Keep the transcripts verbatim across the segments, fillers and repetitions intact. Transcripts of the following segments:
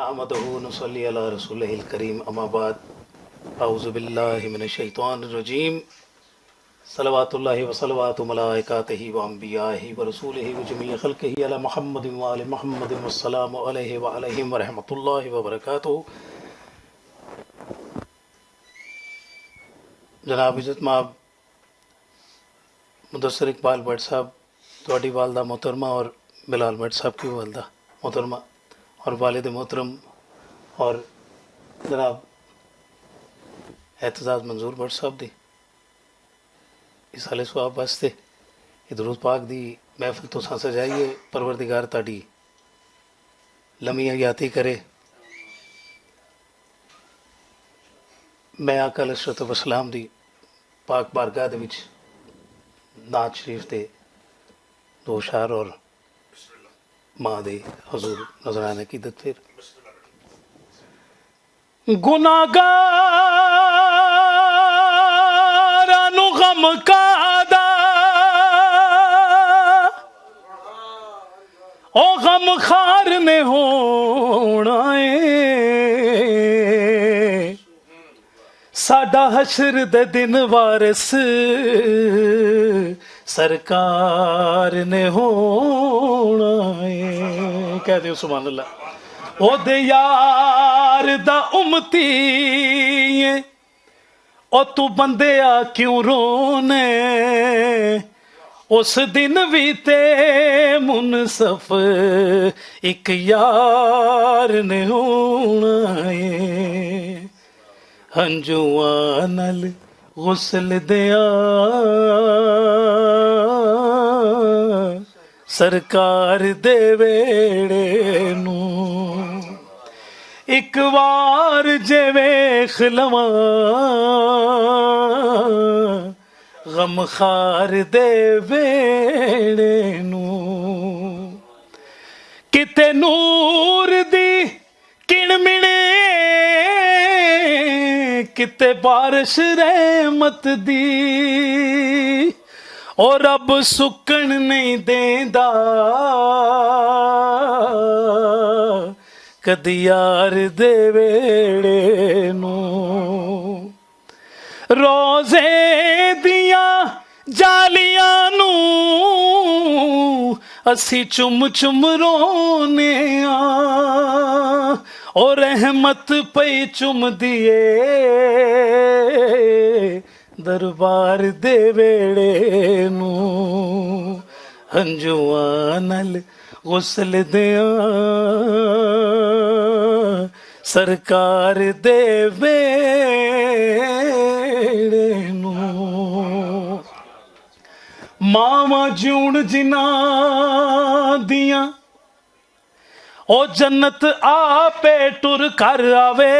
احمده ونصلي على رسوله الكريم، اما بعد. اعوذ بالله من الشيطان الرجيم. صلوات الله وصلوات ملائكته وانبيائه ورسوله وجميع خلقه على محمد وآل محمد والسلام عليه وعليهم ورحمة الله وبركاته. جناب عزت ماب مدثر اقبال بٹ صاحب، تہاڈی والدہ محترمہ اور بلال بٹ صاحب کی والدہ محترمہ اور والد محترم اور جناب اعتزاز منظور بٹ صاحب دی ایصال ثواب واسطے یہ درود پاک دی محفل تساں سجائی ہے۔ پروردگار تہاڈی لمبی حیاتی کرے۔ میں آقا علیہ الصلوۃ والسلام دی پاک بارگاہ دے وچ نعت شریف تے دو اشعار اور ماں دے حضور نذرانے کی دت پھر۔ گناہگاراں نوں غم کادا، او غم خار نے ہونا اے۔ ساڈا حشر دے دن وارث سرکار نے ہونا اے۔ کہہ دیو سبحان اللہ۔ او دے یار دا امتی اے، او تو بندیا کیوں رونے؟ اس دن وی تے منصف اک یار نے ہونا اے۔ ہنجواں نال غسل دیاں سرکار دے ویڑے نوں۔ اک وار جے ویکھ لواں غم خار دے ویڑے نوں۔ کتے نور دی کن ملے، کتے بارش رحمت دی۔ او رب سکن نہیں دیندا کدی یار دے ویڑے نوں۔ روزے دیاں جالیاں نوں اسی چم چم رونے آں، او رحمت پئی چم دیے دربار دے ویڑے نوں۔ ہنجواں نال غسل دیاں سرکار دے ویڑے نوں۔ ماواں جیون جنہاں دیاں، او جنت آپے ٹر کر آوے۔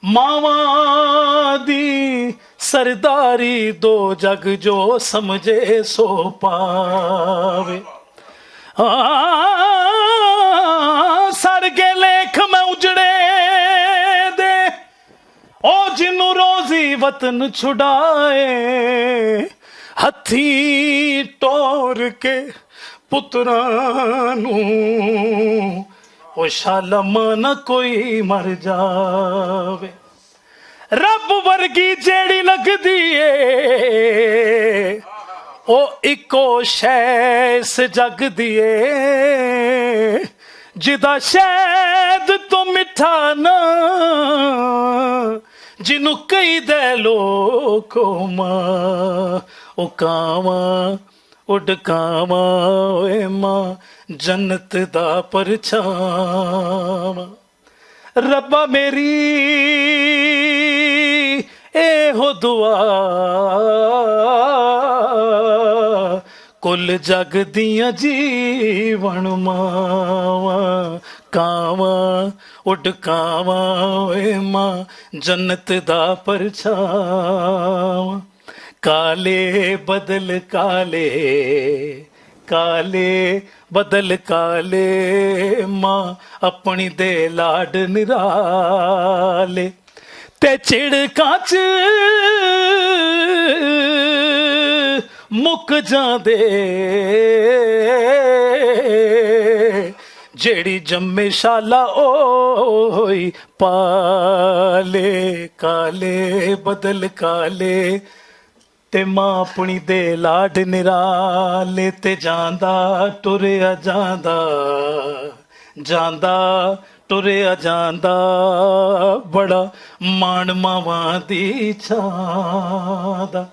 ماواں دی سرداری دو جگ جو سمجھے سو پاوے۔ آ، سڑ گئے لیکھ میں اجڑے دے، او جنوں روزی وطن چھڈائے، ہتھی ٹور کے پتراں نوں، او شالا ماں نہ کوئی مر جاوے۔ رب ورگی جیڑی لگدی اے، او اکو شے اس جگ دی اے، جدا شہد تو مٹھا نہ، جنوں کئی دے لوگ او ماں، او کاواں، اڈ کاواں، اوے ماں، جنت دا پرچھاواں۔ ربا میری اے ہو دعا، کل جگ دیاں جیون ماواں، کاواں اڈ کاواں، اے ماں جنت دا پرچھاواں۔ کالے بدل کالے، کالے بدل کالے، ماں اپنی دے لاڈ نرالے، تے چڑکاں چ مک جاندے۔ جیڑی جمے شالا او ہوئی پالے، کالے بدل کالے۔ تے ماں اپنی دے لاڈ نرالے، تے جاندا ٹریا جاندا، جاندا ٹریا جاندا، بڑا مان ماواں دی چھاں دا۔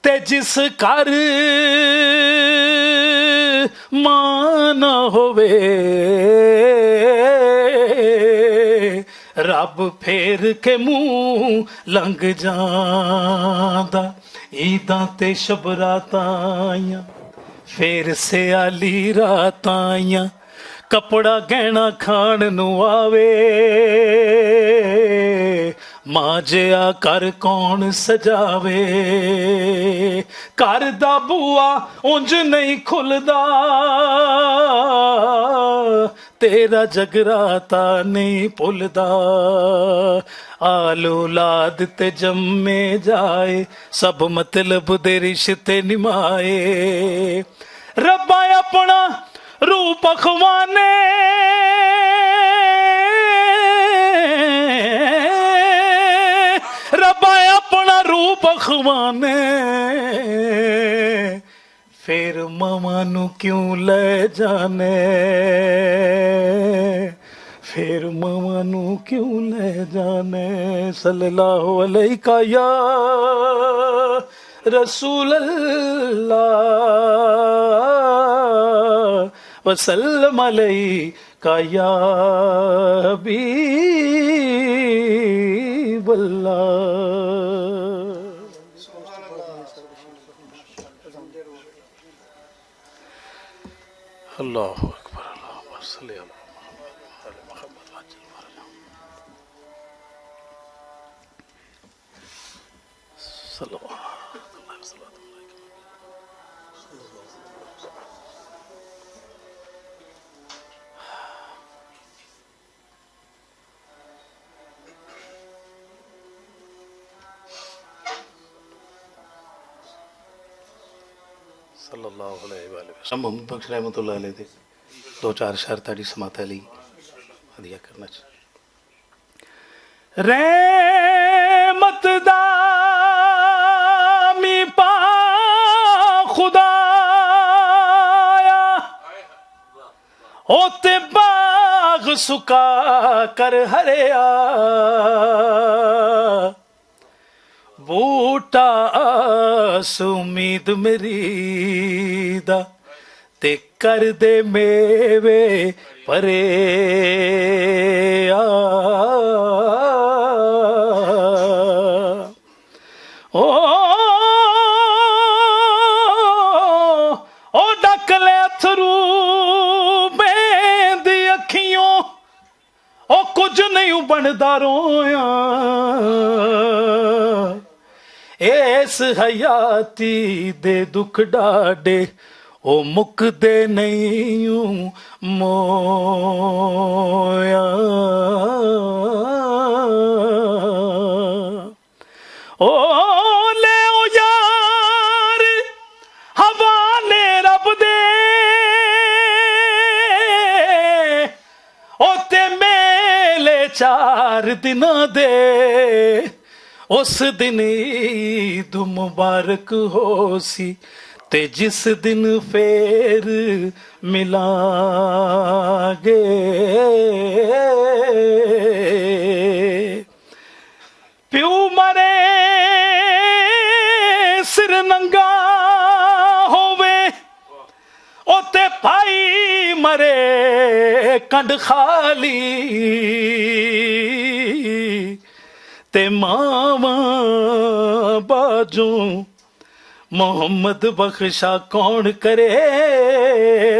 تے جس گھر ماں نہ ہووے، رب پھیر کے منہ لنگ جاندا۔ عیداں تے شب راتاں آئیاں، پھر سیالی راتاں آئیاں، کپڑا گہنا کھان نو آوے، ماں جیا گھر کون سجاوے؟ گھر دا بوا اونج نہیں کھلدا، تیرا جگراتا نہیں بھلدا۔ آل اولاد تے جمے جائے، سب مطلب دے رشتے نمائے۔ ربا اپنا روح پخوانے، ربا اپنا روح پخوانے، پھر ماما نو کیوں لے جانے؟ پھر ماما نو کیوں لے جانے؟ صلی اللہ علیہ یا رسول اللہ، وسلم علیہ یا حبیب اللہ۔ اللہ اکبر، اللہم صلی علی محمد وعلی محمد وعجل فرجہ۔ صلوات اللہ، صلوات اللہ۔ صلی اللہ علیہ وآلہ وسلم۔ محمد بخش رحمۃ اللہ علیہ دے دو چار شعر تہاڈی سماعت لئی ہدیہ کرنا چاہیے۔ رحمت دا می پا خدایا، او تے باغ سکا کر ہریا۔ بوٹا آس امید میری دا، تے کر دے میوے پرے آ۔ او، او ڈک لے اتھرو بیندی اکھیوں، او کچھ نہیں بندا رویا۔ اس حیاتی دے دکھ ڈاڈے، او مکدے نہیں مویا۔ او لے او یار، حوالے رب دے، او تے میلے چار دناں دے۔ اس دن عید مبارک ہو سی، تے جس دن پھر ملانگے۔ پیو مرے سر ننگا ہووے، او تے بھائی مرے کنڈ خالی، تے ماواں باجوں محمد بخشا کون کرے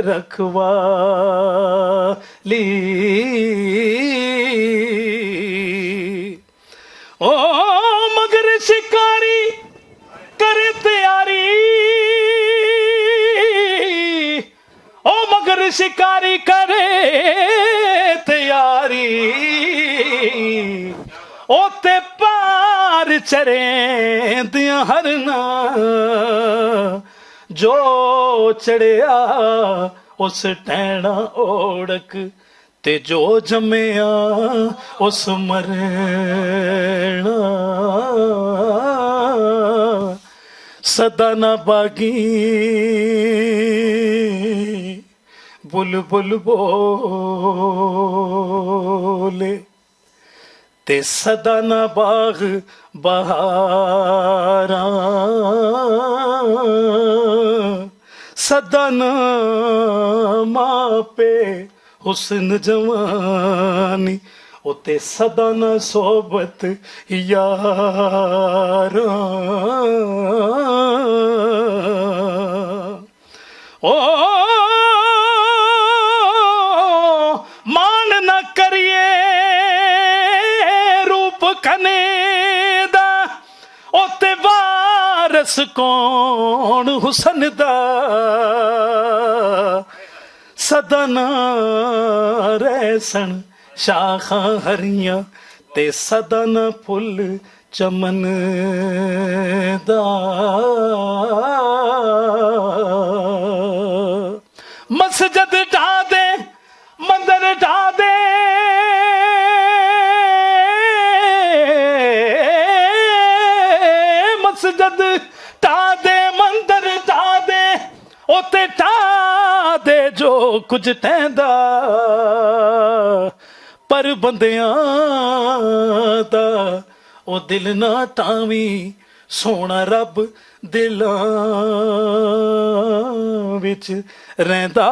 رکھوالی۔ او مگر شکاری کرے تیاری، او مگر شکاری کرے تیاری، او تے پار چریں دیاں ہرنا جو چڑھیا اس ٹہنا اوڑک تے جو جمیا اس مرنا۔ سدا نہ باغی بلبل بولے، تے سدا نہ باغ بہاراں، سدا نہ ماپے حسن جوانی، او تے سدا نہ صحبت یاراں۔ او مان نہ کریے روپ کنے دا، او تے وارث کون حسن دا؟ سدا نہ رہسن شاخاں ہریاں، تے سدا نہ پھل چمن دا۔ مسجد ڈھا دے، مندر ڈھا دے، مسجد ڈھا دے، مندر ڈھا دے، اوتے ڈھا دے جو کچھ ٹہندا۔ پر بندیاں دا او دل نہ ٹاویں، سونا رب دلاں وچ رہندا۔